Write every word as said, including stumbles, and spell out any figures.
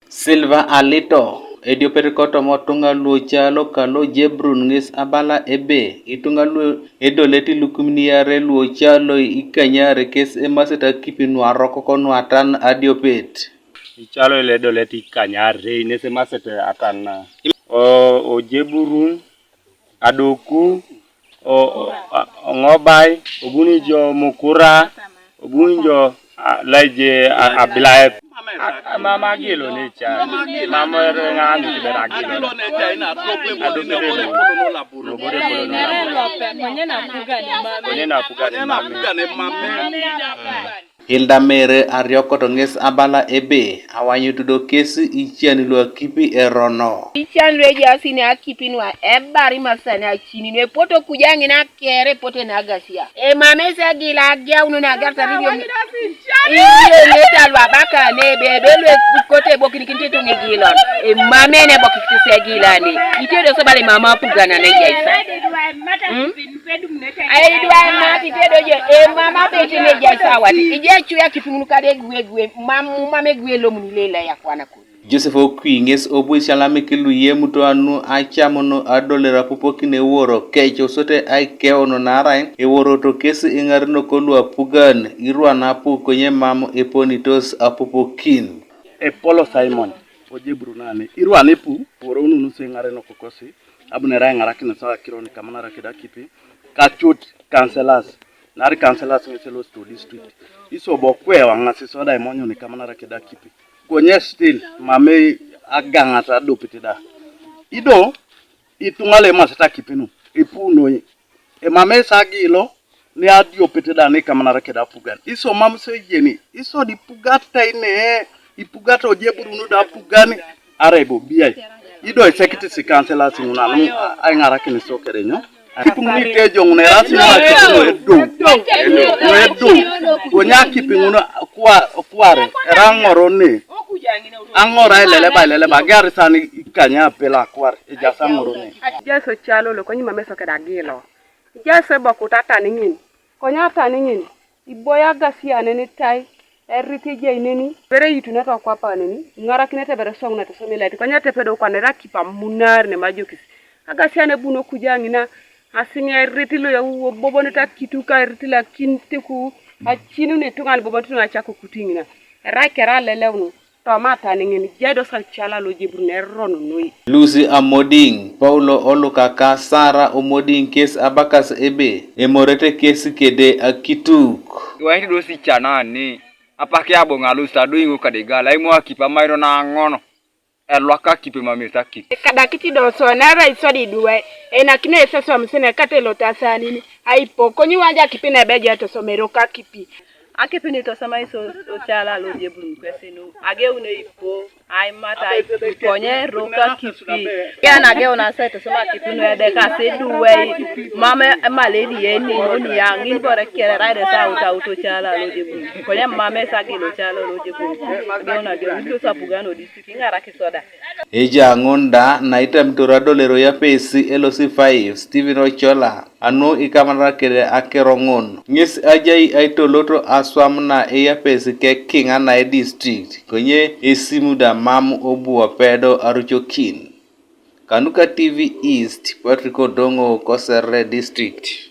Silva Alito, ediopet kotoma otuŋa luocalo kalo Jebrun ŋes abala ebe, ituŋa lu edolet ilukumin iare luocalo ikanyare kes emaset akipi nuarokok nuatan adiopet. Icalo iledolet ikanyare nes emaset atan o, o Jebrun, Adoku, o, o, a- Oŋobai, obuni jo Mukura, obuni jo a- Laije a- Abilaep. A- a- Mama agilo ne ca, mama ere ŋa ŋuti bera agilo. Adoku ne bere. Nobore kolo no labore. Konye na pugani mami. Hilda Mere ariokoto ŋes abala ebe, awanyut do kes ician luakipi erono. Ican lu ejaas ini akipi nua ebar imasani acini nu epoto kuja ŋina kere epote na agasia. Emamesi agila agiaunu na agarta rilio. Iye neta luabaka ne bebe lu ekote ebokinikin titu ŋigilon. Emamene ebokikis egilane. Itedo sobale mama apugana ne jaisa. Hmm? Aidwan mati tedo je, emama beti ne jai sawati. Ije chuya kipiŋunu kade gwe gwe, mam mama gwe lo muni lela ya kwana ku. Joseph Okwi ŋes obu isialamik luyemuto anu acamun adolera pupokin eworo kec osote aikeono narai eworoto kes iŋarenok luapugan irwan apu konye mam eponitos apupokin. Epolo Simon, ojeburunani irwan ipu woroununu se iŋarenok kosi. Abunere aiŋarakin sawa kironi kamanara keda kipi kacut kanselas. Nari kanselas ŋes elosit o district isobo kwewa ŋasi soda imonyuni kamanara keda kipi. Konye still mame agaŋat adopit da. Ido ituŋa le imasita kipi nu ipu noi. Emame sagilo ni adiopet da ni kamanara keda apugan. Iso mam so ejeni. Iso di pugata ine. Ipugata ojeburunu da apugani. Are bobiai. Ido isekiti sikansela siŋuna nu aiŋarakin so kerenyo. Kipi ŋun itejo ŋun erasi ŋun akipi ŋun edou. Ŋun edou. Konye akipi ŋun kwa- kware. Era aŋoro ne. Aŋoro aileleba aileleba. Agiar sani ikanya apela kware. Ejas aŋoro ne. Ejas ocalo lo konye mame so keda agilo. Ejas ebokut atani ŋin. Konye atani ŋin. Iboya agasia neni tai, erit ejai neni, bere itunete okwapa neni, iŋarakinete bere soŋ na tesomilait, konye tepedo kwana erai akipi amunar nemajokis. Agasia nebuno kuja ŋina, asiŋ erit lo yau obobonete akitu ka erit lo akin teku, acinu netuŋa lubobonete nuŋa acakokut ŋina, erai kera aleleunu. Toma ataniŋin, jai do sacala lojebur neron noi. Lucy Amoding, Paulo Olukaka, Sara Omoding kes abakas ebe, emorete kes kede akituk. Iwainit do sicanani, apak aboŋ alusit adoiŋo kadigala, aimo akipi amairo naŋono, elwak akipi mamis akipi. Kadakit do so, naarai sodi duwe, einakino eseswam sene katelot asanin, aipo, konyiwanja akipi nebe ejai tosomero kakipi. Akipi nitosoma iso ocala lojebun kwesi nu, ageun eipo, aimat aipi, konye eruk akipi. Kiana ageun asa itosoma akipi nu edek asa iduwei, mam emaleria eni, oni aŋin bore kere raide sa autaut ocala lojebun. Konye mam esagil ocala lojebun. Ageun ageun, ilosi apugan odis, kiŋarak soda. Ejaŋun da naitamitor adolero yapesi L C five, Stephen Ochola. Anu ikamanara kede akero ŋun. Ŋes ajai aitoloto aswam na eyapesi kekiŋa na edistrict, konye esimu da mam obu opedo arucokin. Kanuka T V East, Patrick Odongo, Kosere District.